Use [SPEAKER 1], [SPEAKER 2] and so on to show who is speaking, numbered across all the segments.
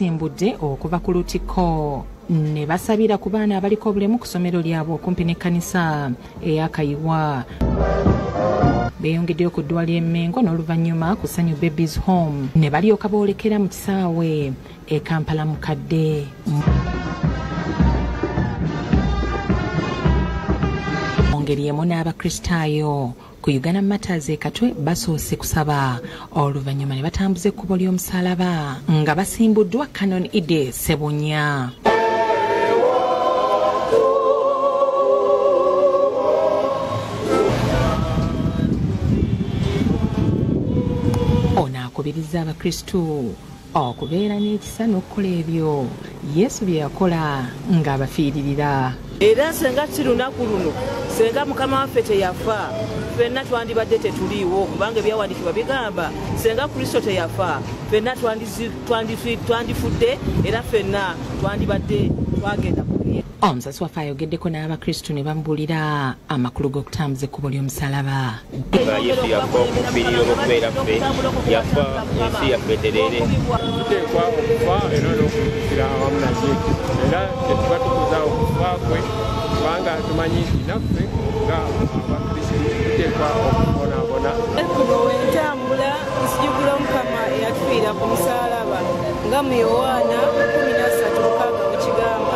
[SPEAKER 1] Basimbudde okuva ku Lutikko ne basabira ku baana abaliko obulemu ku ssomero lyabwe okumpi n'ekkanisa eya Kayiwa. Beeyongeddeyo ku ddwaliro e Mmengo n'oluvannyuma ku Sanyu Babies Home ne balyoka boolekera mu kisaawe e Kampala Mukadde. Mu ngeri emu n'Abakristaayo ku Uganda Matters e Katwe basoose kusaba, oluvannyuma ne batambuza ekkubo ly'omusaalaba nga basimbuddwa Canon Ide Ssebunya. Ono akubiriza Abakristu okubeera n'ekisa n'okukola ebyo Yesu bye yakola ng'abafiiririra.
[SPEAKER 2] Era senga si lunaku luno, senga Mukama waffe teyafa, ffenna twandibadde tetuliiwo, kubanga ebyawandiikibwa bigamba senga Kristo teyafa, ffenna twandifudde era ffenna twandibadde twagenda.
[SPEAKER 1] Omusasi waffe ayogeddeko n'Abakristu ne bamubuulira amakulu g'okutambuza ekkubo ly'omusaalaba.
[SPEAKER 3] Nga Yesu yafa okufiirira olw'okubeera ffe, yafa ensi yaffe etereere.
[SPEAKER 4] Tuteekwa okufa era n'okuzuukira awamu naye, era tetuba tukuza okufa kwe, kubanga tumanyi nti naffe nga Abakristu tuteekwa okubonaabona.
[SPEAKER 5] Ekkubo entambula nzijukira Omukama eyatufiira ku musaalaba nga mu Yowaana 13:6 bwe kigamba.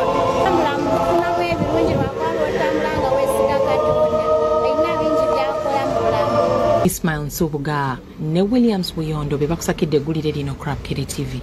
[SPEAKER 1] Ismail Nsubuga ne Williams Buyondo be bakusakidde eggulire lino ku Crab TV.